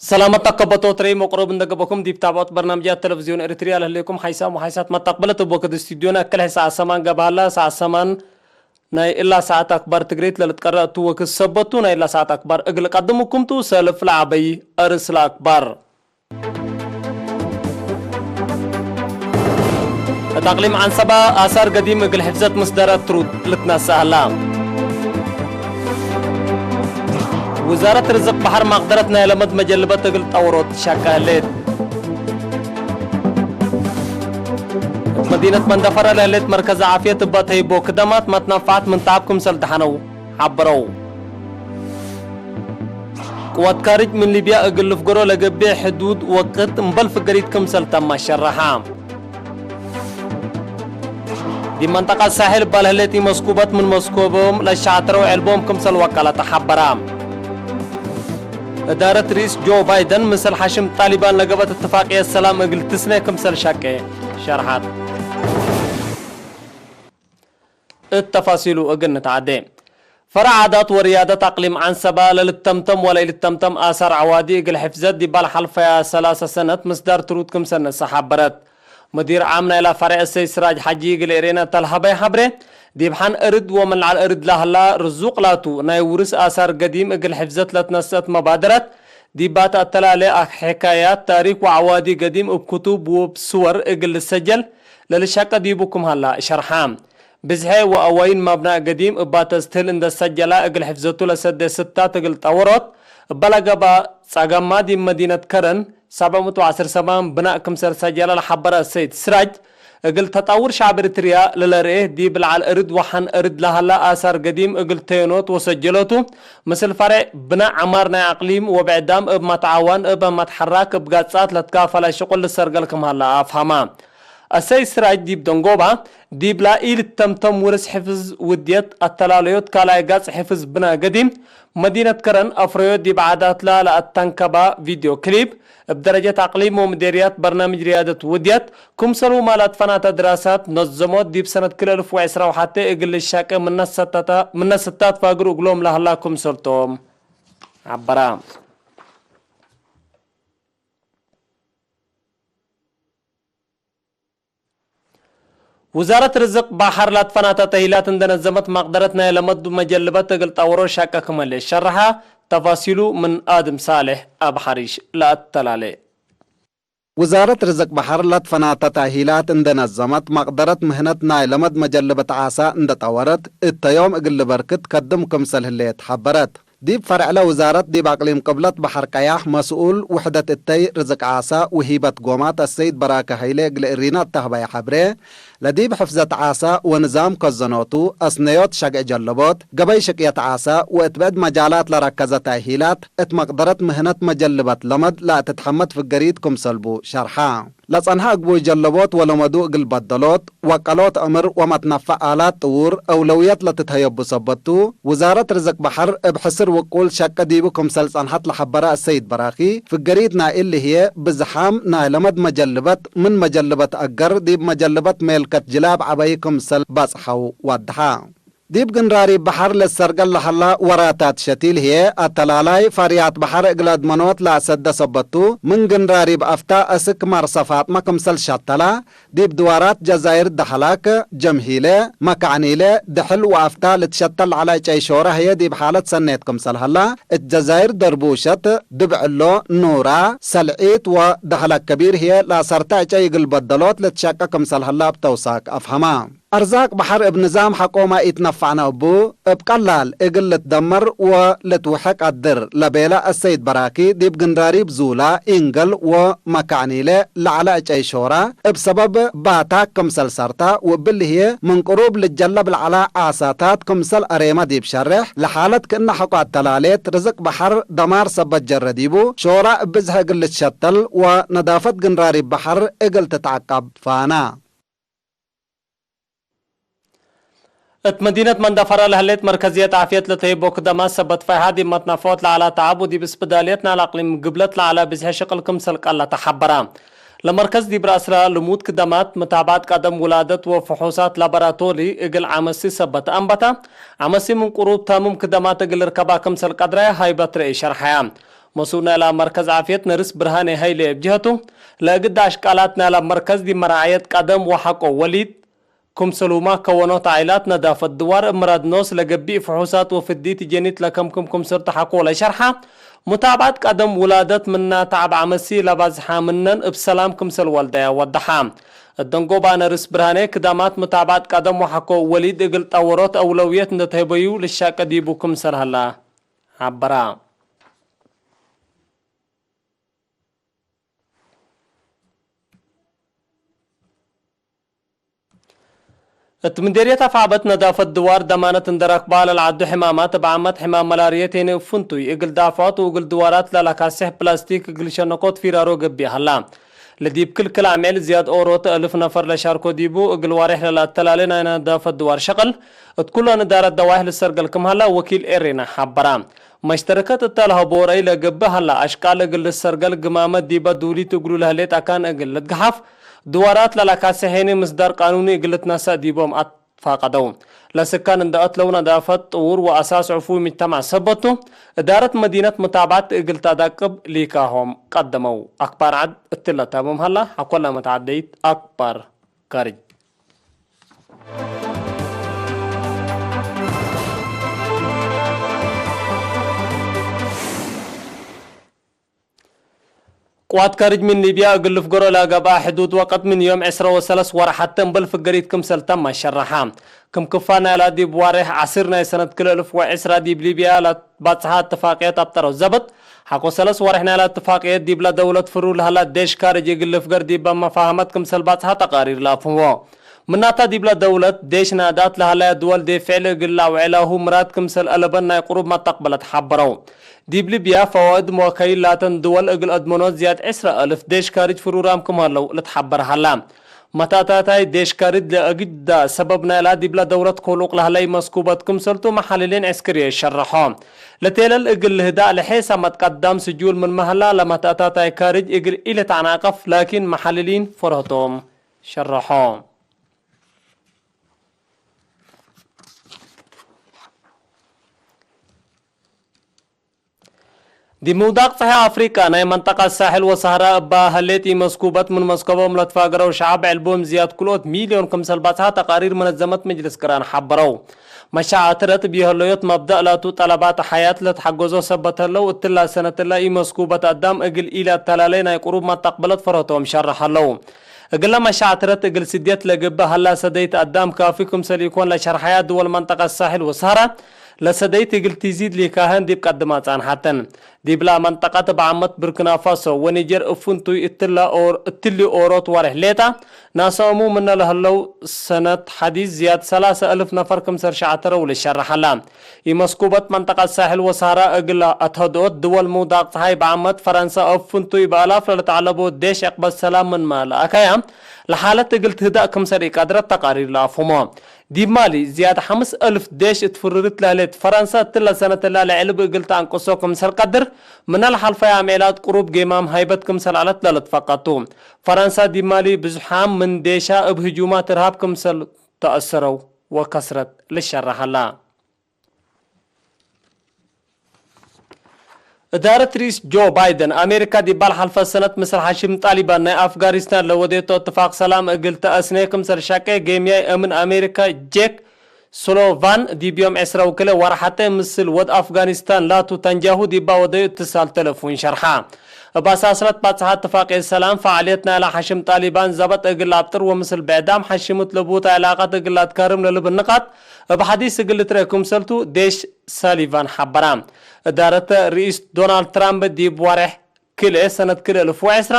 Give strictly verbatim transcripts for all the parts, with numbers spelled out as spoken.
ሰላመት ተከበቶት ረይ መቅሮብ እንደ ገበኩም ዲብ ታብዖት በርናምጃት ቴሌቪዝዮን ኤሪትርያ ለህሌኩም ሓይሳም ወሓይሳት መተቅበለት እብ ወክድ ስቱድዮና እክል ሰዓት ሰማን ገብሃላ። ሰዓት ሰማን ናይ እላ ሰዓት አክባር ትግሬት ለልትቀረእ እቱ ወክድ ሰበቱ። ናይ እላ ሰዓት አክባር እግል ቀድምኩም ቱ። ሰልፍ ለዐበይ አርስ ለአክባር። እት አቅሊም ዐንሰባ አሳር ገዲም እግል ሕፍዘት ምስደረት ትሩድ ልትነሰእ ሀላ። ውዛረት ርዝቅ በሐር ማቅደረት ናይ ለመድ መጀልበት እግል ጠውሮት ሸቀ ህሌት። እት መዲነት መንደፈረ ለህሌት መርከዝ ዓፍየት እበ ተይቦ ክደማት መትነፈዐት ምን ተዐብ ክምሰል ደሐነው ሐበረው። ቅወት ካርጅ ምን ሊብያ እግል ልፍገሮ ለገብእ ሕዱድ ወቅት እምበል ፍገሪት ክምሰል ተመ ሸረሐ። ዲብ መንጠቀት ሳሕል እባል ህሌት ኢመስኩበት ምን መስኮቦም ለሸዐትረው ዕልቦም ክምሰል ወቀለ ተሐበረ። እዳረት ርኢስ ጆ ባይደን ምስል ሐሽም ጣሊባን ለገበት እትፋቅየት ሰላም እግል ትስኔ ክምሰል ሸቄ ሸርሐት። እት ተፋሲሉ እግል ንትዓዴ። ፈረዕ ዓዳት ወርያደት አቅሊም ዐንሰባ ለልተምተም ወለኢልተምተም አሳር ዐዋዲ እግል ሕፍዘት ዲባል ሐልፈያ ሰላሰ ሰነት ምስዳር ትሩድ ክምሰል ነሰ ሐበረት። ሙዲር ዓም ናይላ ፈሬዕ እሰይ ስራጅ ሐጂ እግል ኤሬና ተልሀበይ ሐብሬ፣ ዲብ ሐን እርድ ወምን ለዐል እርድ ለሀላ ርዙቅ ላቱ ናይ ውርስ አሳር ገዲም እግል ሕፍዘት ለትነሰአት መባደረት፣ ዲባተ አተላሌ አክ-፣ ሕካያት፣ ታሪክ ወዐዋዲ ገዲም እብ ክቱብ ወእብ ስወር እግል ልሰጀል ለልሸቀ ዲቡ ክም ሀላ ሸርሐ። ብዝሐ ወአዋይን መብናእ ገዲም እባተ እስትህል እንደ ሰጀላ እግል ሕፍዘቱ ለሰዴ ስታት እግል ጠወሮት እበ ለገብአ ጸገማ ዲብ መዲነት ከረን ሰብዕ ምእት ወዐስር ሰማን ብናእ ክምሰል ሰጀለ ለሐበረ ሰይድ ስራጅ፣ እግል ተጣውር ሸዕብ ኤሪትርያ ለለርኤ ዲብ ለዐል እርድ ወሐን እርድ ለሀላ አሳር ገዲም እግል ተየኖት ወሰጀሎቱ፣ ምስል ፈሬዕ ብናእ ዐማር ናይ አቅሊም ወብዕዳም እብ መትዓዋን እብ መትሐራክ እብ ጋጻት ለትካፈለ ሽቁል ልሰርገል ክም ሀላ አፍሀማ። አሰይድ ስራጅ ዲብ ደንጎባ፣ ዲብላ ኢልተምተም ውርስ ሕፍዝ ውድየት አተላሎዮት ካልኣይ ጋጽ ሕፍዝ ብናእ ገዲም፣ መዲነት ከረን አፍረዮት ዲብ ዓዳትላ ለአተንከባ ቪድዮ ክሊፕ፣ እብ ደረጀት አቅሊም ወምዴርያት በርናምጅ ርያደት ውድየት፣ ክምሰልሁመ ለአትፈናተ ድራሳት ነዘሞት፣ ዲብ ሰነት ክልኤ እልፍ ወዕስራ ወሐቴ እግል ልሻቄ ምነ ሰተተ-፣ ምነ ስታት ፋግር እግሎም ለሀላ ክምሰልቶም ዐበራ። ውዛረት ርዝቅ በሐር ላትፈናተ ተሂላት እንደ ነዘመት መቅደረት ናይ ለመዱ መጀልበት እግል ጠወሮ ሸቀ ክመሌ ሸርሐ። ተፋሲሉ ምን አድም ሳሌሕ አብ ሐሪሽ ለአተላሌ። ውዛረት ርዝቅ በሐር ላትፈናተ ተሂላት እንደ ነዘመት መቅደረት ምህነት ናይ ለመድ መጀልበት ዓሳ እንደ ጠወረት እተ ዮም እግል ልበርክት ከድም ክምሰል ህሌት ሐበረት። ዲብ ፈርዕለ ውዛረት ዲብ አቅሊም ቅብለት በሐር ቀያሕ መስኡል ውሕደት እተይ ርዝቅ ዓሳ ውሂበት ጎማት አሰይድ በራከ ሀይሌ እግል እሪና እተህበየ ሐብሬ፣ ለዲብ ሕፍዘት ዓሳ ወንዛም ከዘኖቱ፣ አስነዮት ሸግዕ ጀለቦት፣ ገበይ ሽቅየት ዓሳ ወእት ብዕድ መጃላት ለረከዘ ተእሂላት እት መቅደረት ምህነት መጀልበት ለመድ ለአትትሐመድ ፍገሪት ክምሰልቡ ሸርሐ። ለጸንሐ እግቡይ ጀለቦት ወለመዱ እግል በደሎት፣ ወቀሎት ዕምር ወመትነፈዕ አላት ጥዉር አውለውየት ለትትሀየቡ ሰበት ቱ፣ ውዛረት ርዝቅ በሐር እብ ሕስር ውቁል ሸቀ ዲቡ ክምሰል ጸንሐት ለሐበረ አሰይድ በራኪ፣ ፍገሪት ናይ እሊ ህዬ ብዝሓም ናይ ለመድ መጀልበት ምን መጀልበት አገር ዲብ መጀልበት ሜልከት ጅላብ ዐበይ ክምሰል በጽሐው ወደሐ። ዲብ ግንራሪብ በሐር ለሰርገል ለሀላ ወራታት ሸቲል ህዬ፣ አተላላይ ፋርያት በሐር እግል አድመኖት ለአሰደ ሰበት ቱ፣ ምን ግንራሪብ አፍታ እስክ መርሰ ፋጥመ ክምሰል ሸተላ፣ ዲብ ድዋራት ጀዛይር ደሐላክ፣ ጀምሂለ፣ መካዕኒለ፣ ድሕል ወአፍታ ልትሸተል ለዐለ እጨይ ሾረ ህዬ ዲብ ሓለት ሰኔት ክምሰል ሀላ፣ እት ጀዛይር ደርቡሸት፣ ድብዕሎ፣ ኑራ፣ ሰልዒት ወደሐላክ ከቢር ህዬ ለአሰርተ እጨይ እግል በደሎት ልትሸቀ ክምሰል ሀላ እብ ተውሳክ አፍሀማ። አርዛቅ በሐር እብ ንዛም ሐቆመ ኢትነፈዕነ እቡ፣ እብ ቀላል እግል ልትደመር ወልትውሐ ቀድር ለቤለ አሰይድ በራኪ፣ ዲብ ግንራሪብ ዙላ፣ ኢንገል ወመካዕኒለ ለዐለ እጨይ ሾረ፣ እብ ሰበብ ባታክ ክምሰል ሰርተ፣ ወእብሊ ህዬ ምን ቅሩብ ልጀለብ ለዐለ ዓሳታት ክምሰል አሬመ ዲብ ሸሬሕ፣ ለሓለት ክእነ ሐቆ አተላሌት ርዝቅ በሐር ደማር ሰበት ጀረ ዲቡ፣ ሾረ እብ ብዝሕ እግል ልትሸተል ወነዳፈት ግንራሪብ በሐር እግል ትትዐቀብ ፋና። እት መዲነት መንደፈረ ለህሌት መርከዝየት ዓፍየት ለተህይቦ ክደማት ሰበት ፋይሐ ዲብ መትነፈዖት ለዐለ ተዐብ ወዲብ እስብዳልየት ናይለ አቅሊም ግብለት ለዐለ ብዝሐ ሽቅል ክምሰል ቀለ ተሐበረ። ለመርከዝ ዲብ ረአስለ ልሙድ ክደማት ምታብዐት ቀደም ውላደት ወፍሑሳት ላቦራቶሪ እግል ዐመሲ ሰበት አንበተ። ዐመሲ ምን ቅሩብ ታምም ክደማት እግል ልርከባ ክምሰል ቀድረ ሃይበት ረኤ ሸርሐየ። መስኡል ናይላ መርከዝ ዓፍየት ነርስ ብርሃኔ ሀይሌ እብ ጀሀቱ፣ ለእግድ አሽቃላት ናይላ መርከዝ ዲብ መራዐየት ቀደም ወሐቆ ወሊድ ክምሰልሁመ ከወኖት ዓኢላት ነዳፈት ድዋር እብ ምራድ ኖስ ለገብእ ፍሑሳት ወፍዲት ጀኒት ለከምክም ክምሰል ተሐቆ ለሸርሐ፣ ሙታብዐት ቀደም ውላደት ምና ተዐብ ዐመሲ ለባዝሐ ምነን እብ ሰላም ክምሰል ወልደያ ወደሐ። እደንጎባ ነርስ ብርሃኔ ክዳማት ሙታብዐት ቀደም ወሐቆ ወሊድ እግል ጠወሮት አውለውየት እንደ ተህበዩ ልሻቀ ዲቡ ክምሰል ሀላ ሐበራ። እት ምዴርየት አፍዐበት ነዳፈት ድዋር ደማነት እንደ ረክባ ለለዐዱ ሕማማት እብ ዓመት ሕማም መላርየት ሄኒ እብ ፍንቱይ እግል ዳፍዖት ወእግል ድዋራት ለለካስሕ ፕላስቲክ እግል ሸነኮት ፊራሮ ገብእ ሀላ። ለዲብ ክልክል አምዕል ዝያድ ኦሮት እልፍ ነፈር ለሻርኮ ዲቡ እግል ዋሬሕ ለለአተላሌ ናይ ነዳፈት ድዋር ሸቅል እት ኩለን እዳረት ደዋይሕ ልሰርገል ክም ሀላ ወኪል ኤሬና ሐበራ። መሽተረከት እተ ለሀቦ ረአይ ለገብእ ሀላ፣ አሽቃል እግል ልሰርገል፣ ግማመ ዲበ ዱሊት እግሉ ለህሌት አካን እግል ልትገሓፍ፣ ድዋራት ለለካሴ ሄኒ ምስዳር ቃኑኒ እግል ልትነሰእ ዲቦም አትፋቀደው። ለስካን እንደ አትለው ነዳፈት ጥዉር ወአሳስ ዕፉይ ምጅተማዕ ሰበቱ፣ እዳረት መዲነት ሙታብዐት እግል ተአዳቅብ ሊካሆም ቀደመው። አክባር ዐድ እትለ ታምም ሀላ፣ ሐኮለ መትዓደይት አክባር ካርጅ። ቅዋት ካርጅ ምን ሊብያ እግል ልፍገሮ ለገብአ ሕዱድ ወቅት ምን ዮም ዕስራ ወሰለስ ወርሐት እምበል ፍገሪት ክምሰል ተመ ሸረሐ። ክም ክፋል ናይላ ዲብ ዋሬሕ ዐስር ናይ ሰነት ክልኤ እልፍ ወዕስራ ዲብ ሊብያ ለትባጽሐ እትፋቅየት አብጠረው ዘብጥ፣ ሐቆ ሰለስ ወሬሕ ናይላ እትፋቅየት ዲብለ ደውለት ፍሩር ለሀላ ዴሽ ካርጅ እግል ልፍገር ዲበ መፋሀመት ክምሰል ባጽሐ ተቃሪር ለአፍህሞ። ምናተ ዲብለ ደውለት ዴሽ ናድአት ለሀለያ ድወል ዴ ፍዕል እግል ለአውዕላሁ ምራድ ክምሰል አለበን ናይ ቅሩብ መተቅበለት ሐበረው። ዲብ ሊብያ ፈዋእድ መዋከይል ላተን ድወል እግል አድመኖት ዝያድ ዕስራ አልፍ ዴሽ ካርጅ ፍሩራም ክም ሀለው ልትሐበር ሀላ። መተአታታይ ዴሽ ካርጅ ለአግዳ ሰበብ ናይላ ዲብለ ደውለት ኮሉቅ ለሀለ ኢመስኩበት ክምሰልቱ መሐልሊን ዕስክርየ ሸረሖ። ለቴለል እግል ልህዳእ ለሔሳመት ቀዳም ስጁል ምንመ ሀላ ለመተአታታይ ካርጅ እግል ኢልትዐናቀፍ ላኪን መሐልሊን ፈርህቶም ሸረሖ። ዲብ ምውዳቅ ጸሐይ አፍሪቀ፣ ናይ መንጠቀት ሳሕል ወሰህራ እባ ሀሌት ኢመስኩበት ምን መስከቦም ለትፋገረው ሸዐብ ዕልቦም ዝያድ ክልኦት ሚልዮን ክምሰል ባጽሐ ተቃሪር መነዘመት መጅልስ ቅራን ሐበረው። መሻዕትረት እብ የህለዮት መብደእ ላቱ ጠለባት ሐያት ለትሐገዞ ሰበት ህለው፣ እትላ ሰነትለ ኢመስኩበት አዳም እግል ኢለአተላሌ ናይ ቅሩብ መተቅበለት ፈርህቶም ሸርሕ ህለው። እግለ መሻዕትረት እግል ስድየት ለገብእ ሀላ ሰደይት አዳም ካፊ ክምሰል ኢኮን ለሸርሐያ ድወል መንጠቀት ሳሕል ወሰህራ፣ ለሰደይት እግል ቲዚድ ሊካህን ዲብ ቀድማ ጻንሐተን። ዲብላ መንጠቀት እብ ዓመት ብርኪናፋሶ ወኒጀር እብ ፍንቱይ እትላ ኦር-፣ እትሊ ኦሮት ወሬሕ ሌጣ ናሰአሙ ምነ ለህለው ሰነት ሐዲስ ዝያድ ሰላሰ አልፍ ነፈር ክምሰል ሸዕተረው ልሸረሐላ። ኢመስኩበት መንጠቀት ሳሕል ወሰሃራ እግል አትሀድኦት ድወል ምውዳቅ ጸሓይ በዓመት ፈረንሳ እብ ፍንቱይ በአላፍ ለልትዐለቦ ዴሽ ዕቅበት ሰላም ምንመ ለአከያ ለሓለት እግል ትህዳእ ክምሰል ኢቀድረት ተቃሪር ለአፍህሞ። ዲብ ማሊ ዝያድ ሐምስ አልፍ ዴሽ እት ፍርርት ለህሌት ፈረንሳ እትለ ሰነትላ ለዕልብ እግል ተአንቅሶ ክምሰል ቀድር ምነ ለሐልፈየ አምዔላት ቅሩብ ጌማም ሃይበት ክምሰል ዐለት ለልትፈቀድ ቱ። ፈረንሳ ዲብ ማሊ ብዙሓም ምን ዴሻ እብ ህጁማት እርሃብ ክምሰል ተአሰረው ወከስረት ልሸረሐላ። እዳረት ርኢስ ጆ ባይደን፣ አሜሪካ ዲብ ለሐልፈ ሰነት ምስል ሐሽም ጣሊባን ናይ አፍጋኒስታን ለወዴቶ እትፋቅ ሰላም እግል ተአስኔ ክምሰል ሸቄ ጌምያይ አምን አሜሪካ ጄክ ሱሎቫን ዲብ ዮም ዕስራ ወክልኤ ወርሐቴ ምስል ወድ አፍጋኒስታን ላቱ ተንጃሁ ዲባ ወደዩ እትሳል ተለፉን ሸርሐ። እብ አሳስለት ባጽሐ እትፋቅየት ሰላም፣ ፈዓልየት ናይላ ሐሽም ጣሊባን ዘበጥ እግል አብጥር ወምስል ብዕዳም ሐሽምት ለቡተ ዕላቀት እግል አትካርም ለልብል ንቃጥ እብ ሐዲስ እግል ልትረኤ ክምሰልቱ ዴሽ ሳሊቫን ሐበራ። እዳረተ ርኢስ ዶናልድ ትራምፕ ዲብ ወሬሕ ክልኤ ሰነት ክልኤ እልፍ ወዕስራ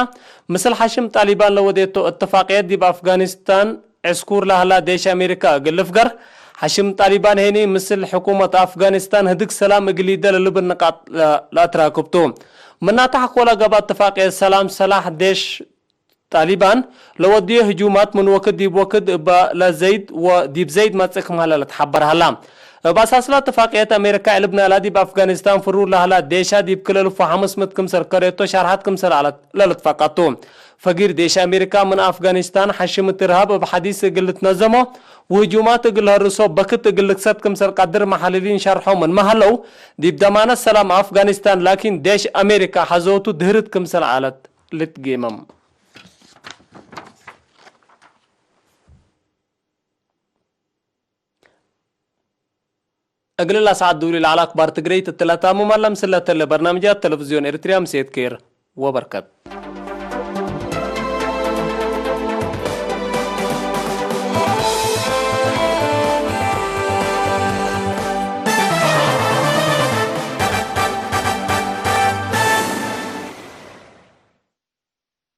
ምስል ሐሽም ጣሊባን ለወዴቶ እትፋቅየት ዲብ አፍጋኒስታን ዕስኩር ለሀላ ዴሽ አሜሪካ እግል ልፍገር፣ ሐሽም ጣሊባን ሄኒ ምስል ሕኩመት አፍጋኒስታን ህድግ ሰላም እግል ይደ ለልብል ንቃጥ ለ-፣ ለአትራክብ ቱ። ምናተ ሐቆለ ገብአ እትፋቅየት ሰላም ሰላሕ ዴሽ ጣሊባን ለወድዮ ህጁማት ምን ወክድ ዲብ ወክድ እበ ለዘይድ ወዲብ ዘይድ መጽእ ክም ሀለ ለትሐበር ሀላ። እብ አሳስላ እትፋቅየት አሜሪካ እልብ ናላ ዲብ አፍጋኒስታን ፍሩር ለሀላ ዴሻ ዲብ ክል እልፍ ወሐምስ ምእት ክምሰል ከሬቶ ሻርሐት ክምሰል ዐለት ለልትፋቀ ቱ። ፈጊር ዴሽ አሜሪካ ምን አፍጋኒስታን ሐሽም እት እርሃብ እብ ሐዲስ እግል ልትነዘሞ ወህጁማት እግል ለሀርሶ በክት እግል ልክሰት ክምሰል ቀድር መሐልሊን ሸርሖ ምንመ ሀለው፣ ዲብ ደማነት ሰላም አፍጋኒስታን ላኪን ዴሽ አሜሪካ ሐዞቱ ድህርት ክምሰል ዐለት ልትጌመም። እግል ለሰዓት ዱሊ ለዐለ አክባር ትግረይት እት ለታምም አለ። ምስለ ተለ በርናምጃት ተለፍዝዮን ኤርትርያ ምሴት ኬር ወበርከት።